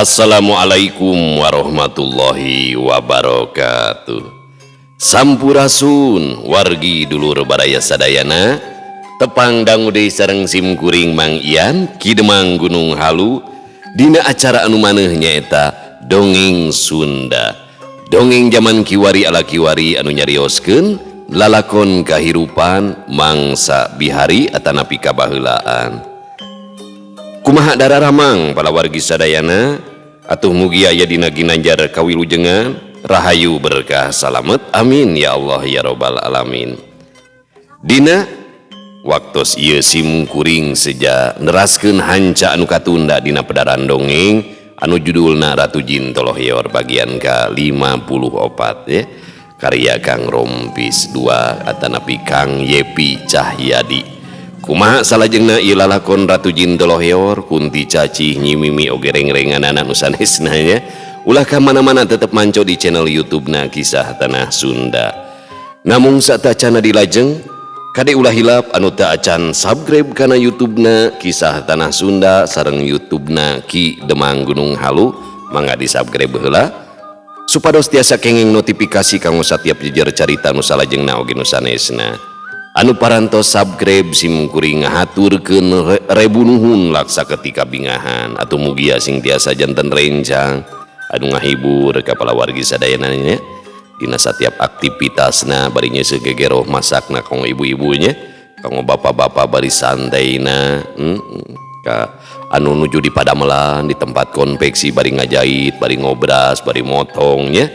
Assalamualaikum warahmatullahi wabarakatuh. Sampurasun wargi dulur baraya sadayana, tepang dangu deui sareng sim kuring Mang Ian Ki Demang Gunung Halu dina acara anu maneuh nyaeta Dongeng Sunda. Dongeng jaman kiwari ala kiwari anu nyarioskeun lalakon kahirupan mangsa bihari atanapi kabaheulaan. Kumaha dararamang para wargi sadayana? Atuh mugi aya dina ginanjar kawilujengan, rahayu berkah salamet, amin ya Allah ya robbal alamin. Dina waktos ieu sim kuring seja neraskeun hanca anu katunda dina pedaran dongeng anu judulna Ratu Jin Toloheor bagian ka 54 ya. Karya Kang Rompis 2 atanapi Kang Yepi Cahyadi. Kumaha salajengna ieu lalakon Ratu Jin Toloheor kunti cacih nyimimi oge rengrenganana nu sanesna nya. Ulah ka mana-mana tetep manco di channel YouTube-na Kisah Tanah Sunda. Namung satacana dilajeng kade ulah hilap anu teu acan subscribe kana YouTube-na Kisah Tanah Sunda sareng YouTube-na Ki Demang Gunung Halu, mangga di-subscribe heula supados tiasa kenging notifikasi kanggo satiap jejer carita nu salajengna oge nu sanesna. Anu parantos subscribe sim kuring ngahaturkeun rebu nuhun laksa ketika bingahan atuh mugia sing tiasa janten rencang anu ngahibur ka palawargi sadayana nya dina satiap aktivitasna bari nyeuseuh gegeroh masakna kanggo ibu-ibunya kanggo bapak-bapak bari santaina, ka anu nuju di padamelan di tempat konveksi bari ngajahit bari ngobras bari motong nya.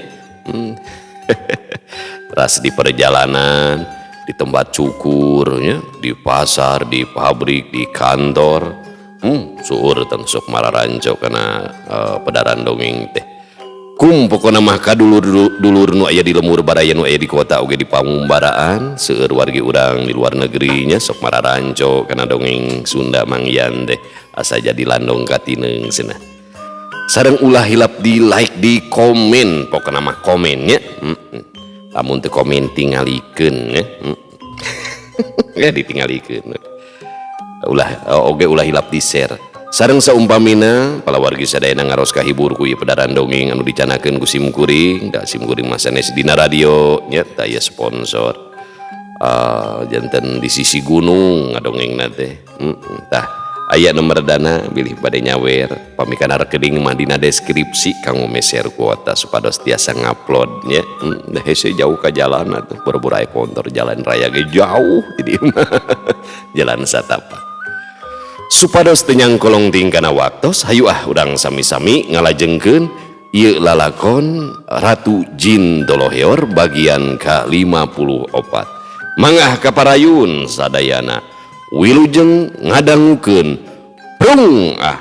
Teras di perjalanan di tempat cukur nya, di pasar, di pabrik, di kantor, suur teng sok mararanco kana pedaran dongeng teh. Kum pokona mah ka dulur nu aya di lemur baraya nu aya di kota oge di pangumbaraan, seueur wargi urang di luar negeri nya sok mararanco kana dongeng Sunda Mang Ian teh asa jadi landong katineung cenah. Sareng ulah hilap di like, di komen, pokona mah komen nya. Lamun teu komen tingalikeun nya. Ya ditingalikeun. Ulah oge ulah hilap di share. Sareng saumpamina palawargi sadayana ngaros kahibur ku ieu pedaran dongeng anu dicanakeun ku sim kuring, da sim kuring mah sanes dina radio nya tah aya sponsor. Janten di sisi gunung ngadongengna teh. Tah aya nomor dana bilih bade nyawer pamikana rekening mah dina deskripsi kanggo meser kuota supados tiasa ngupload nya. Da hese jauh ka jalan atuh boro-boro aya kontor jalan raya ge jauh jadi mah jalan satapak. Supados teu nyangkolong tingkana waktos, hayu ah urang sami-sami ngalajengkeun ieu lalakon Ratu Jin Toloheor bagian ka 54. Mangah kaparayun sadayana wilujeng ngadangukeun prung ah.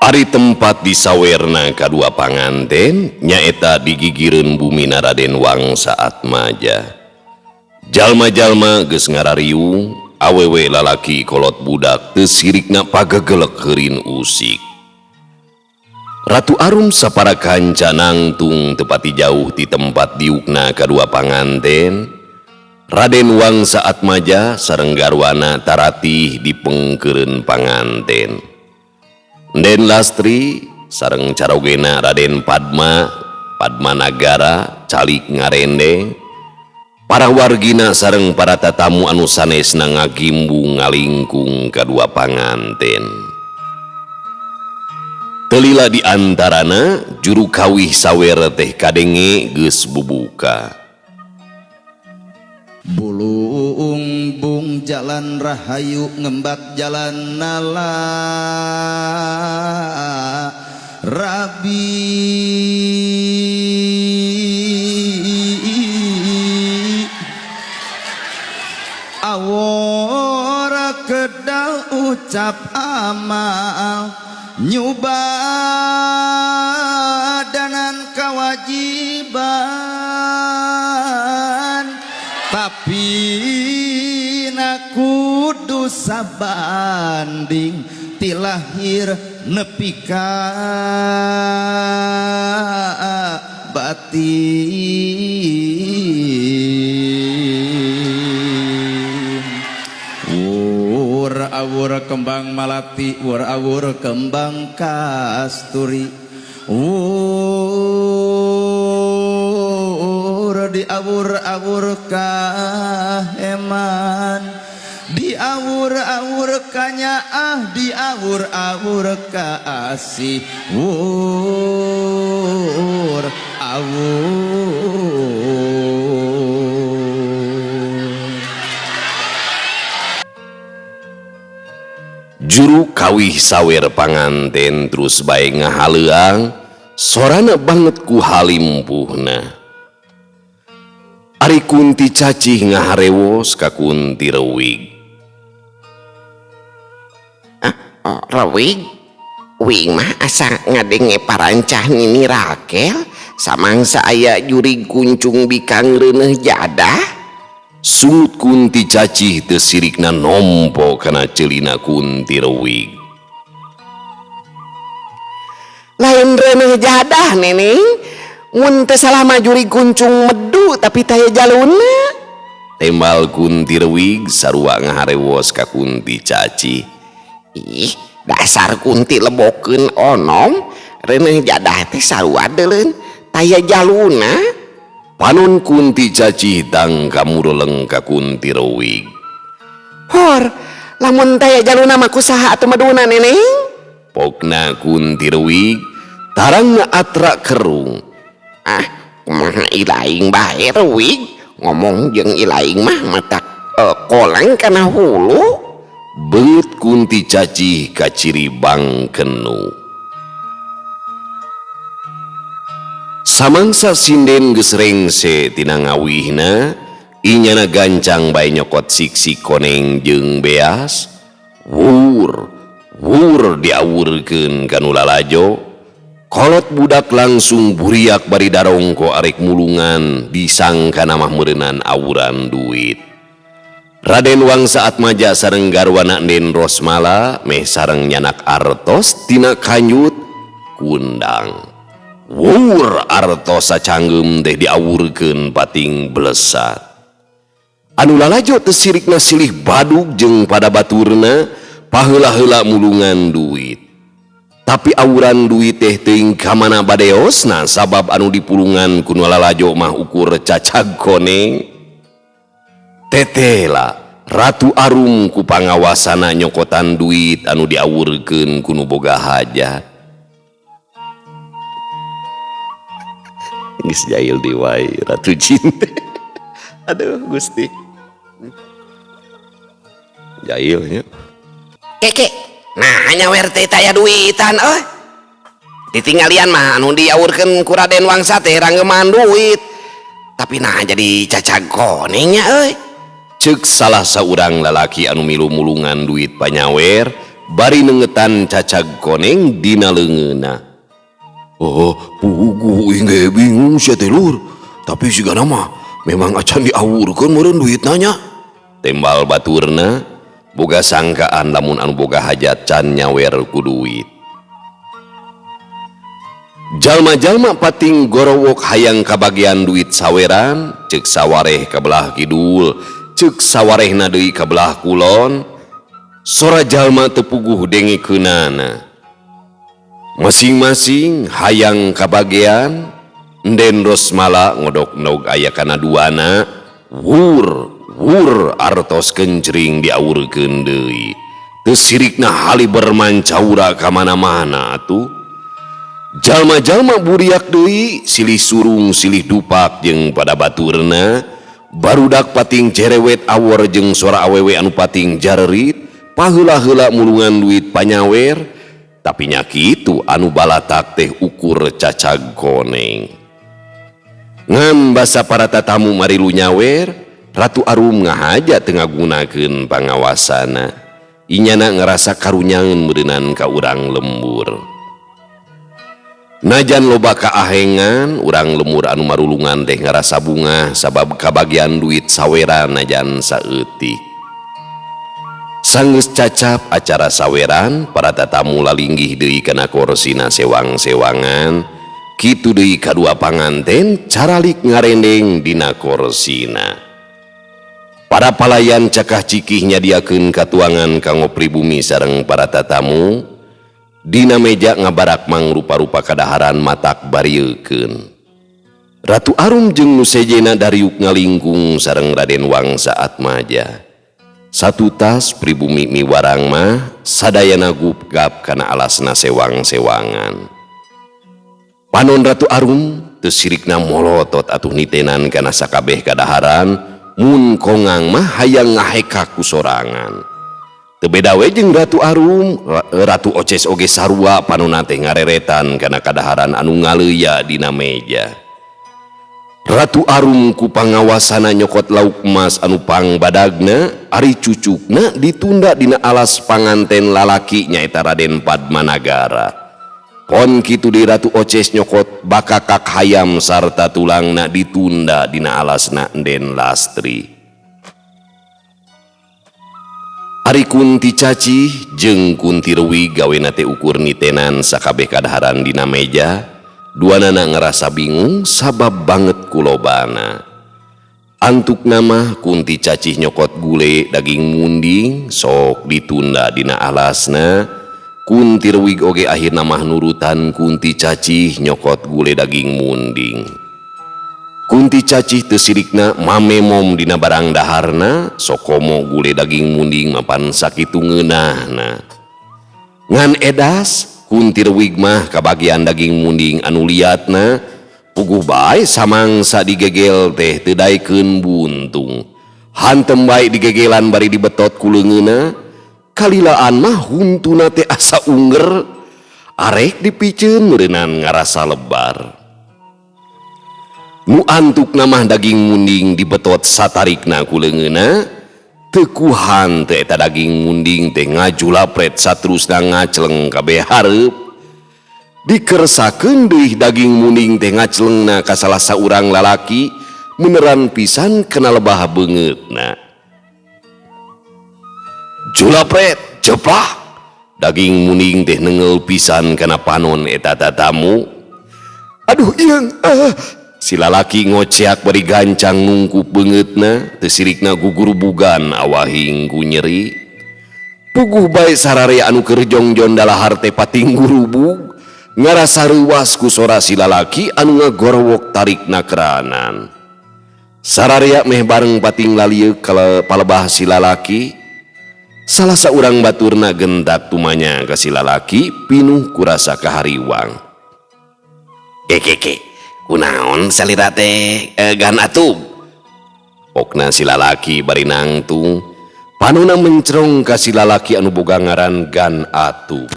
Ari tempat disawerna kadua panganten nyaeta digigireun bumi Raden Wangsa Atmaja. Jalma-jalma geus ngarariung, awewe lalaki kolot budak teu sirikna pagegelek heurin usik. Ratu Arum sapara kanca nangtung tepati jauh ti tempat diukna kadua panganten. Raden Wangsa Atmaja sareng garwana taratih di pengkeureun panganten. Den Lastri sareng carogena Raden Padma, Padmanagara calik ngarendeng. Para wargina sareng para tatamu anu sanesna ngagimbung ngalingkung kadua panganten. Teu lila di antarana juru kawih sawer teh kadenge geus bubuka. Buluung jalan rahayu ngembat jalan nala Rabi awora kedal ucap amal nyubadanan kewajiban tapi na kudu sabanding tilahir nepi ka batin. Wur awur kembang malati, wur awur kembang kasturi, wur diawur-awur kaheman, diawur-awur kanyaah, diawur-awur kaasih, wur awur. Juru kawih sawer panganten terus bae ngahaleuang sorana banget ku halimpuhna. Ari Kunti Cacih ngaharewos ka Kunti Rewig. Ah, oh, Rewig, wing mah asa ngadenge parancah Nini Rakel samangsa aya jurig kuncung bikang reuneuh jadah. Sungut Kunti Cacih teu sirikna nompo kana ceulina Kunti Rewig. Lain reuneuh jadah neneng, mun teu salah mah jurig kuncung medu tapi taya jaluna. Tembal Kunti Rewig sarua ngaharewos ka Kunti Cacih. Ih, dasar Kunti lebokeun onom, reuneuh jadah teh sarua deuleun taya jaluna. Panon Kunti Cacih tang kamureleng ka Kunti Rewig. Hor, lamun taya jaluna mah kusaha atuh meduna neneng? Pokna Kunti Rewig tarangna atra kerung. Ah, kumaha ilaing bae Rewig, ngomong jeung ilaing mah matak kolang kana hulu. Beungeut Kunti Cacih kaciri bangkenu. Samangsa sinden geus rengse tina ngawihna, inyana gancang bae nyokot siksik koneng jeung beas. Wur, wur diawurkeun ka nu lalajo. Kolot budak langsung buriak bari darongko arek mulungan disangkana mah meureunan awuran duit. Raden Wangsa Atmaja sareng garwana Den Rosmala meh sareng nyanak artos tina kanyut kundang. Wur artos sacanggem teh diawurkeun pating blesat. Anu lalajo teu sirikna silih badug jeung pada baturna paheula-heula mulungan duit. Tapi awuran duit teh teuing ka mana badeosna sabab anu dipulungan ku nu lalajo mah ukur cacag koneng. Tetela Ratu Arum ku pangawasana nyokotan duit anu diawurkeun ku nu boga hajat. Geus jail deui wae Ratu Jin. Aduh Gusti. Jail nya. Keke, nah nyawer teh taya duitan euy. Ditinggalian mah anu diawurkeun ku Raden Wangsa teh ranggeman duit. Tapi nah jadi cacag koneng nya euy. Ceuk salah saurang lalaki anu milu mulungan duit panyawer bari nengetan cacag koneng dina leungeunna. Oh, puguh uing ge bingung sia teh lur. Tapi sigana mah memang acan diawurkeun meureun duitna nya. Tembal baturna boga sangkaan lamun anu boga hajat can nyawer ku duit. Jalma-jalma pating gorowok hayang kabagian duit saweran, ceuk sawareh ka belah kidul, ceuk sawarehna deui ka belah kulon. Sora jalma teu puguh dengekeunana. Masing-masing hayang kabagian, Nden Rosmala ngodok-nog aya kana duana, wur wur artos kencring diawurkeun deui. Teu sirikna hali bermancaura ka mana-mana atuh. Jalma-jalma buriak deui silih surung silih dupak jeung pada baturna barudak pating cerewet awor jeung sora awewe anu pating jarerit paheula-heula mulungan duit panyawer tapi nya kitu anu balatak teh ukur cacag koneng. Ngan basa para tatamu marilu nyawer Ratu Arum ngahaja teu ngagunakeun pangawasana. Inyana ngerasa karunyaeun meureunnan ka urang lembur. Najan loba kaahengan urang lemur anu marulungan teh ngarasa bungah sabab kabagian duit saweran najan saeutik. Sanggeus cacap acara saweran para tatamu lalinggih deui kana korsina sewang-sewangan kitu deui kadua panganten caralik ngarendeng dina korsina. Para palayan cakah cikih nyadiakeun katuangan kanggo pribumi sareng para tatamu. Dina meja ngabarak mangrupa-rupa kadaharan matak bariekeun. Ratu Arum jeung nu sejena dariuk ngalingkung sareng Raden Wangsa Atmaja. Satutas pribumi miwarang mah sadayana gupgap kana alasna sewang-sewangan. Panon Ratu Arum teu sirikna molotot atuh nitenan kana sakabeh kadaharan mun kongang mah hayang ngaheka ku sorangan. Teu beda we jeung Ratu Arum, Ratu Oces oge sarua panonna teh ngareretan kana kadaharan anu ngaleuya dina meja. Ratu Arum ku pangawasana nyokot lauk emas anu pangbadagna, ari cucukna ditunda dina alas panganten lalaki nyaeta Raden Padmanagara. Pon kitu di Ratu Oces nyokot bakakak hayam sarta tulangna ditunda dina alasna Enden Lastri. Ari Kunti Cacih jeung Kunti Rewi gawena teh ukur nitenan sakabeh kadaharan dina meja, duanana ngerasa bingung sabab banget kulobana. Antukna mah Kunti Cacih nyokot gule daging munding sok ditunda dina alasna. Kunti Rewig oge akhirna mah nurutan Kunti Cacih nyokot gule daging munding. Kunti Cacih teu sirikna mamemom dina barang daharna sokomo gule daging munding mapan sakitu ngeunahna. Ngan edas Kunti Rewig mah kabagian daging munding anu liatna puguh bae samangsa digegel teh teu daekeun buntung. Hantem bae digegelan bari dibetot ku leungeunna, kalilaan mah huntuna teh asa unger arek dipiceun meureunnan ngarasa lebar. Nu antukna mah daging munding dibetot satarikna ku leungeunna, teu kuhan teh eta daging munding teh ngajulapret saterusna ngacleng kabeh hareup. Dikersakeun deui daging munding teh ngaclengna ka salah saurang lalaki meneran pisan kana lebah beungeutna. Julapret jeplak daging munding teh nengel pisan kana panon eta tatamu. Aduh ieung ah. Si lalaki ngoceak bari gancang nungkup beungeutna teu sirikna gugurubugan awahing ku nyeri. Puguh bae sararea anu keur jongjon dalahar teh pating gurubug ngarasa reuwas ku sora si lalaki anu ngagorowok tarikna keranan. Sararea meh bareng pating lalieuk palebah si lalaki. Salah saurang baturna gentak tumanya ka si lalaki pinuh ku rasa kahariwang. Kekeke kunaon salira teh gan atub. Pokna si lalaki bari nangtung panona mencrong ka si lalaki anu boga ngaran Gan Atub.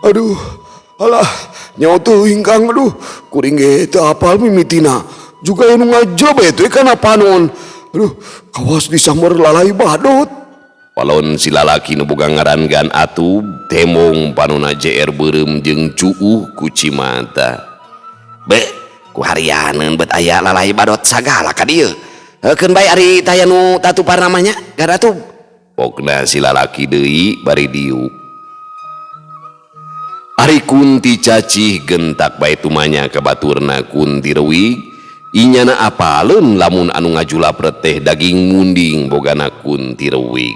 Aduh, alah nyawa teuing Kang, aduh kuring ge teu apal mimitina juga anu ngajeb teh kana panon. Aduh, kawas disamber lalai badut. Palon si lalaki nu boga ngaran Gan Atub temong panona JR beureum jeung cuuh ku cimata. Be, ku harianeun bet aya lalai badot sagala ka dieu. Heukeun bae ari taya nu tatupar namanya Gan Atub. Pokna si lalaki deui bari diuk. Ari Kunti Cacih gentak bae tumanya ka baturna Kunti Rewig. Inyana apaleun lamun anu ngajulapret teh daging munding bogana Kunti Rewig.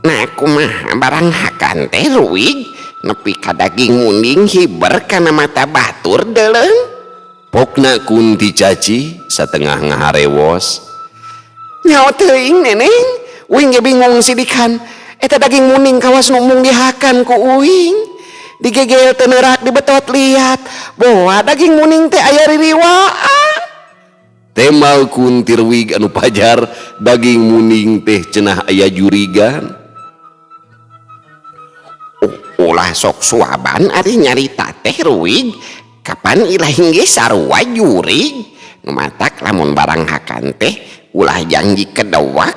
Nah kumaha barang hakan teh Rewig nepi ka daging munding hiber kana mata batur deuleuh. Pokna Kunti Cacih satengah ngaharewos. Nyaho teuing, Neneng. Uing ge bingung sidikan. Eta daging muning kawas nu embung dihakan ku uing. Digegel teu neurak, dibetot liat. Boa daging muning teh aya ririwaan. Tembal Kunti Ruwig anu pajar daging muning teh cenah aya jurigan. Oh, ulah sok suaban ari nyarita teh, Ruwig. Kapan ilahi ge sarua jurig. Nu matak lamun barang hakan teh ulah janji kedewak,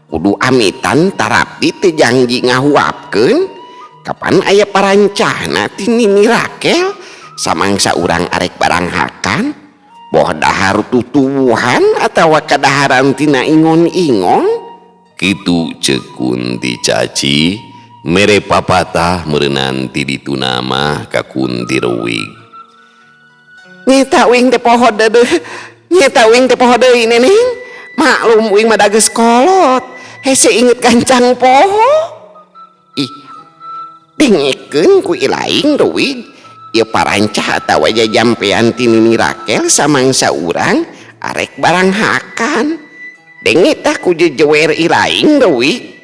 kudu amitan tarapti teu janji ngahuapkeun. Kapan aya parancahna ti Nini Rakel samangsa urang arek barang hakan, boh dahar tutuwuhan atawa kadaharan tina ingon-ingon. Kitu ceuk Kunti Caci mere papatah meureunan ti dituna mah ka Kunti Ruwig. Nyeta uing teh poho deudeuh. Nyeta uing teh poho deui, Neneng. Maklum uing mah da geus kolot. Hese inget gancang poho. Ih, dengekeun ku ilaing, Ruwig. Ieu parancah atawa jajampean ti Nini Rakel samangsa urang arek barang hakan. Denge tah ku jejewer ilaing, Ruwig.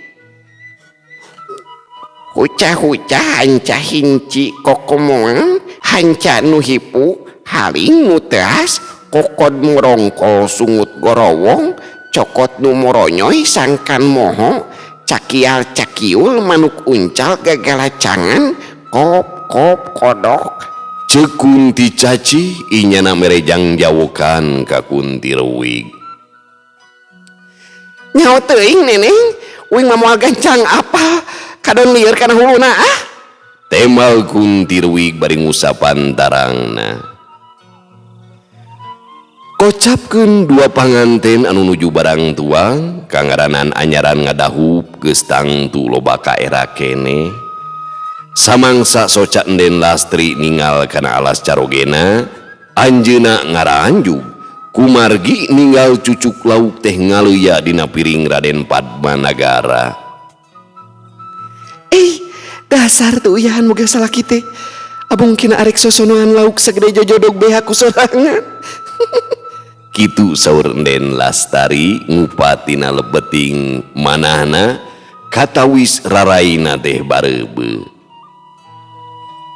Huca-huca hanca hinci kokomoan hanca nu hipu haling nu teas kokod murongkol sungut gorowong cokot nu moronyoy sangkan moho cakial cakiul manuk uncal gagalacangan kop kop kodok. Ceuk Kunti Caci inyana mere jangjawokan ka Kunti Ruwig. Nyaho teuing, Neneng. Uing mah moal gancang apa kadon lieur kana huluna ah. Tembal Kunti Ruwig bari ngusapan tarangna. Kocapkeun dua panganten anu nuju barang tuang kangaranan anyaran ngadahup geus tangtu loba kaera keneh. Samangsa soca Enden Lastri ningal kana alas carogena, anjeunna ngaranjug kumargi ninggal cucuk lauk teh ngaleuya dina piring Raden Padma Nagara. Eh, dasar tuh uyahan moga salaki teh. Abong kina arek sosonoan lauk segede jojodog beha ku sorangan. Kitu saur Enden Lastari ngupatina lebeting manahna katawis raraina teh bareubeuh.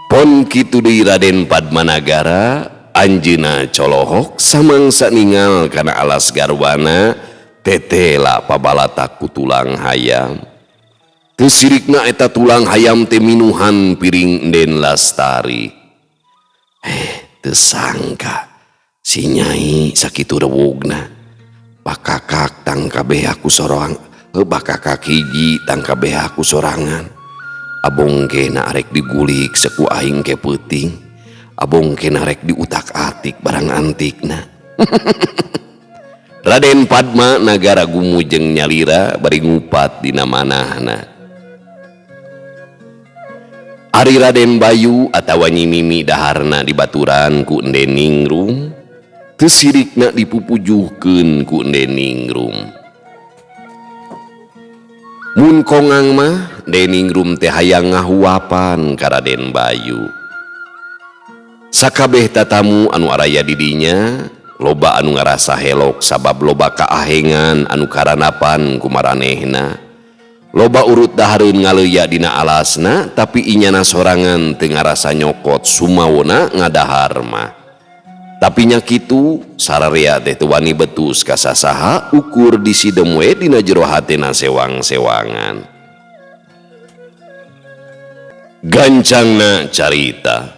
Pon kitu deui Raden Padmanagara anjeunna colohok samangsa ningal kana alas garwana tetela pabalatak ku tulang hayam. Teu sirikna eta tulang hayam teh minuhan piring Enden Lastari. Eh, teu sangka si Nyai sakitu rewugna. Bakakak tang kabeh aku sorang, bakakak hiji tang kabeh aku sorangan. Abong kena arek digulik seku aing ke peuting. Abong kena arek diutak-atik barang antikna. Raden Padma Nagara gumujeng nyalira bari ngupat dina manahna. Ari Raden Bayu atawa Nyi Mimi daharna dibaturan ku Enden Ningrum, teu sirikna dipupujuhkeun ku Enden Ningrum. Mun kongang mah Enden Ningrum teh hayang ngahuapan ka Raden Bayu. Sakabeh tatamu anu araya di dinya loba anu ngarasa helok sabab loba kaahengan anu karanapan ku maranehna. Loba urut dahareun ngaleuya dina alasna tapi inyana sorangan teu ngarasa nyokot sumawona ngadahar mah. Tapi nya kitu sararea teh teu wani betus ka sasaha ukur disidem we dina jero hatena sewang-sewangan. Gancangna carita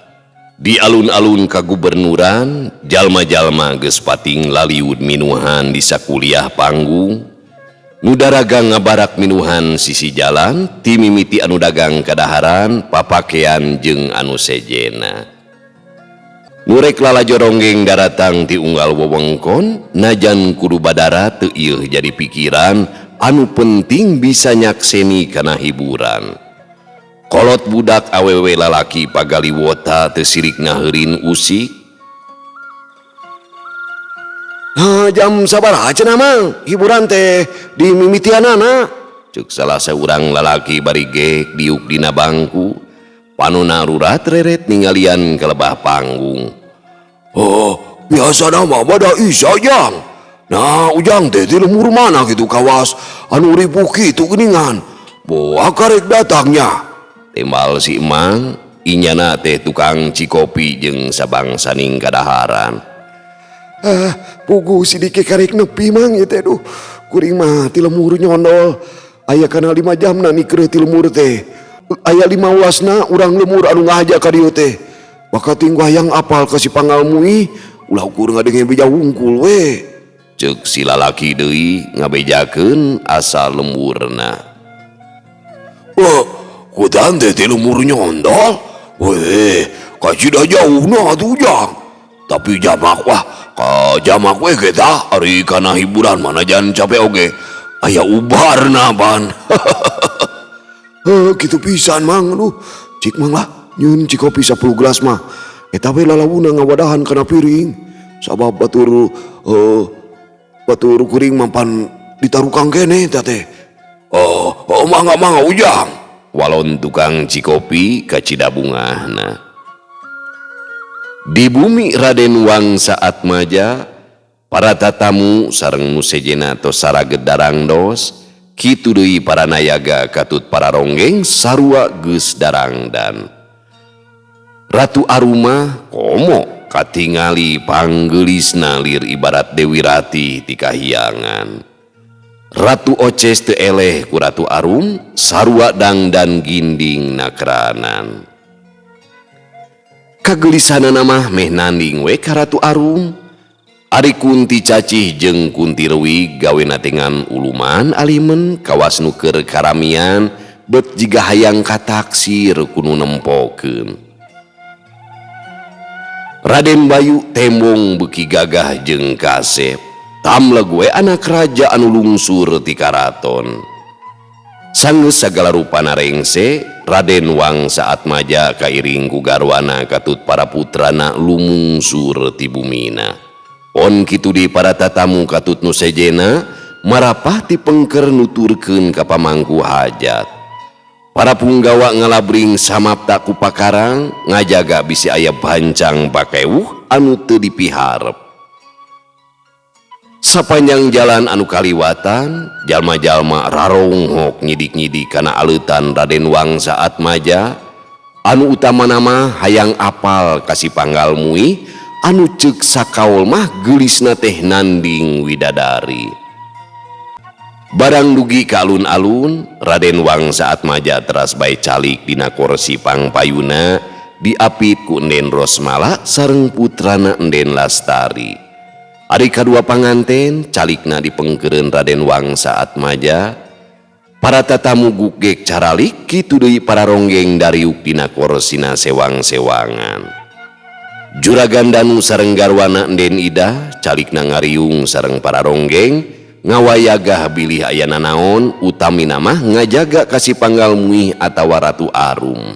di alun-alun kagubernuran jalma-jalma geus pating laliud minuhan di sakuliah panggung. Nu daragang ngabarak minuhan sisi jalan ti mimiti anu dagang kadaharan papakean jeung anu sejena. Nu rek lalajo ronggeng daratang ti unggal wewengkon najan kudu badara teu ieuh jadi pikiran anu penting bisa nyakseni kana hiburan. Kolot budak awewe lalaki pagaliwota teu sirik ngaheurin usik. Ha, jam sabaraha cenah mang hiburan teh di mimitianana? Ceuk salah saurang lalaki bari geek diuk dina bangku. Panona rurat reret ningalian ka lebah panggung. Oh, biasana mah bada isa jang. Nah Ujang teh ti lembur mana gitu kawas anu ripuh kitu geuningan. Boa karek datangnya. Timbal si Emang, inyana teh tukang cikopi jeung sabangsaning kadaharan. Ah, puguh si Diki karek nepi mang ieu teh duh. Kuring mah ti lembur nyondol. Aya kana 5 jamna nikreuh ti lembur teh. Aya 5 ulasna urang lembur anu ngahaja ka dieu teh. Bakating hayang apal ka si Pangalmui, ulah ukur ngadenge beja wungkul we. Ceuk si lalaki deui ngabejakeun asa lemburna. Wah, kutan teh ti lembur nyondol. Weh, kacida jauhna atuh Ujang. Tapi jamak wah, ka jamak we ge tah ari kana hiburan mana jan capek oge. Aya ubarna ban. Heuh, kitu pisan mang aduh. Cik mang lah, nyieun cikopi 10 gelas mah. Eta we lalawuna ngawadahan kana piring. Sabab batur batur kuring mampan ditarukang keneh eta teh. Oh, oh mangga mangga Ujang. Walon tukang cikopi kacida bungahna. Di bumi Raden Wangsa Atmaja, para tatamu sareng nu sejenna tos saraged darangdos, kitu deui para nayaga katut para ronggeng sarua geus darangdan. Ratu Arumah komo katingali panggeulisna lir ibarat Dewi Ratih ti kahiyangan. Ratu Oces teu eleh ku Ratu Arum sarua dangdan ginding nakranan. Kagelisanana mah meh nanding we ka Ratu Arum. Ari Kunti Cacih jeung Kunti Rewi gawena teh ngan uluman alimen kawas nu keur karamian bet jiga hayang kataksir ku nu nempokeun. Raden Bayu tembong beuki gagah jeung kasep. Tamleg we anak raja anu lungsur ti karaton. Sanggeus sagala rupana rengse, Raden Wangsa Atmaja kairing ku garwana katut para putrana lumungsur ti bumina. Pon kitu di para tatamu katut nu sejena marapah ti pengker nuturkeun ka pamangku hajat. Para punggawa ngalabring samapta ku pakarang ngajaga bisi aya bancang pakewuh anu teu dipiharep. Sapanjang jalan anu kaliwatan, jalma-jalma raronghok nyidik-nyidik kana aleutan Raden Wangsa Atmaja, anu utamana mah hayang apal ka si Panggalmui, anu ceuk sakaul mah geulisna teh nanding widadari. Barang dugi ka alun-alun, Raden Wangsa Atmaja teras bae calik dina kursi pangpayuna diapit ku Enden Rosmala sareng putrana Enden Lastari. Ari kadua panganten calikna dipengkeureun Raden Wangsa Atmaja. Para tatamu gugek caralik kitu deui para ronggeng dariuk dina korsina sewang-sewangan. Juragan Danu sareng garwana Enden Ida calikna ngariung sareng para ronggeng ngawayagah bilih aya nanaon utamina mah ngajaga ka si Panggalmuih atawa Ratu Arum.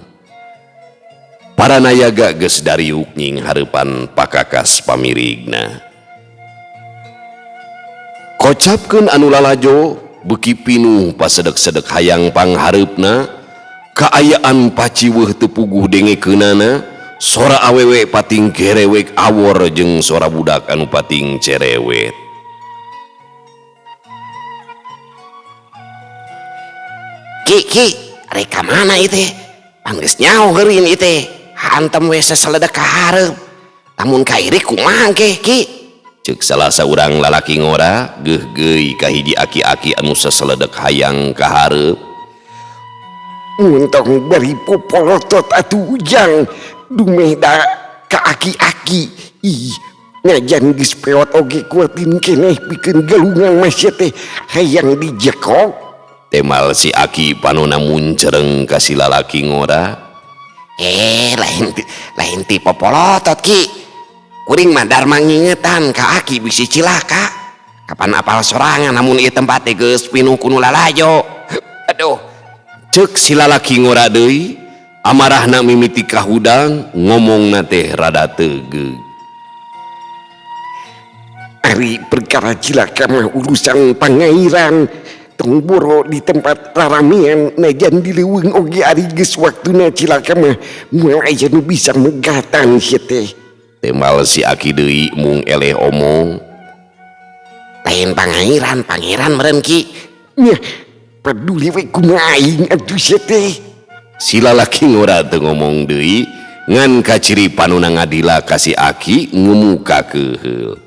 Para nayaga geus dariuk nying hareupan pakakas pamirigna. Kocapkeun anu lalajo beuki pinuh pasedek-sedek hayang panghareupna, kaayaan paciweuh teu puguh dengekeunana, sora awewe pating gerewek awor jeung sora budak anu pating cerewet. Ki, ki, rek ka mana ieu teh? Pan geus nyaho geurin ieu teh. Hantem we sasaledek ka hareup. Lamun kairik kumaha engke, Ki? Ceuk salah saurang lalaki ngora geugeuy ka hiji aki-aki anu sasaledek hayang ka hareup. Mun tong bari popolotot atuh Ujang, dumeh da ka aki-aki. Ih, ngajan geus peot oge kuatin keneh pikeun galungan mah sia teh hayang dijekok. Temal si aki panona muncereng ka si lalaki ngora. Lain ti popolotot Ki. Kuring mah darma ngingetan ka aki bisi cilaka. Kapan apal sorangan namun ieu tempat teh geus pinuh ku nu lalajo. Aduh. Ceuk si lalaki ngora deui, amarahna mimiti kahudang, ngomongna teh rada tegeug. Ari perkara cilaka mah urusan pangairan. Tong boro di tempat raramian najan di leuweung oge ari geus waktuna cilaka mah moal aya nu bisa megatan sia teh. Temal si aki deui mung eleh omong. Lain pangeran, pangeran meureun Ki. Nya peduli we kumaha aing atuh sia teh. Si lalaki ngora teu ngomong deui ngan kaciri panuna ngadila ka si Aki ngumuka keuheul.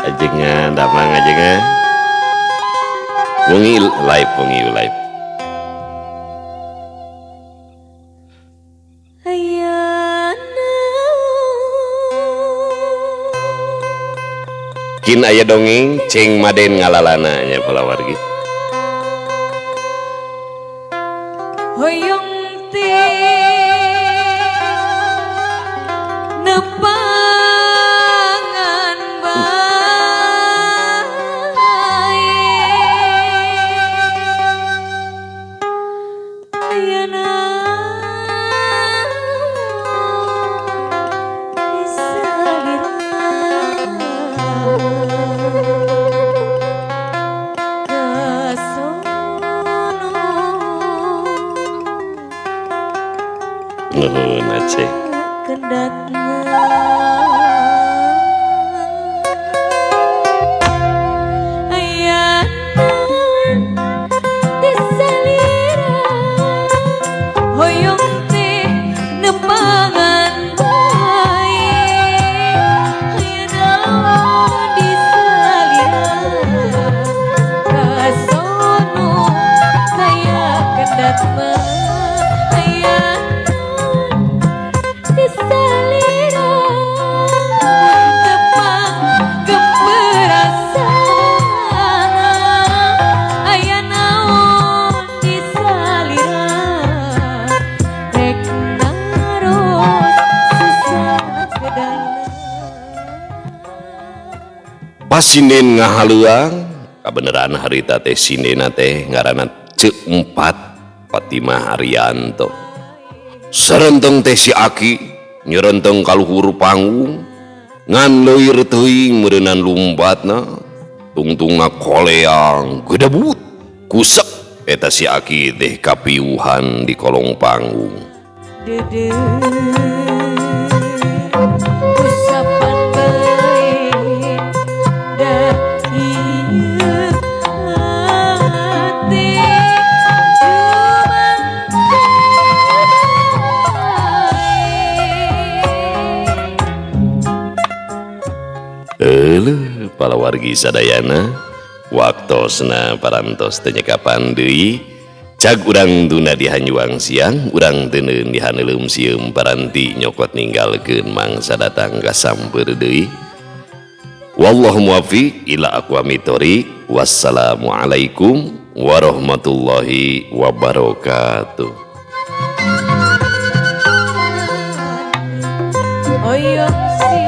Ajengan damang ajengan. Wengi live, wengi live. Kin aya dongeng ceng maden ngalalana nya palawargi. Hoyong teh nepangan bae ayana Nuhun Aceh. Pasinden ngahaluang kabeneran harita teh sindena teh ngaranna Ceuk Empat Fatimah Arianto. Sarenteng teh si Aki nyerenteng kaluhur panggung ngan leuir teuing meureunnan lumbatna tungtungna koleang gedebut kusek eta si Aki teh kapiuhan di kolong panggung. Euleuh palawargi sadayana waktosna parantos teu nyekapan deui cag urang tuna di hanjuang siang urang teuneun di haneuleum sieum paranti nyokot ninggalkeun mangsa datang ka sampeur deui. Wallahu muwaffiq ila aqwamit thoriq. Wassalamualaikum warahmatullahi wabarakatuh. Hoyong sing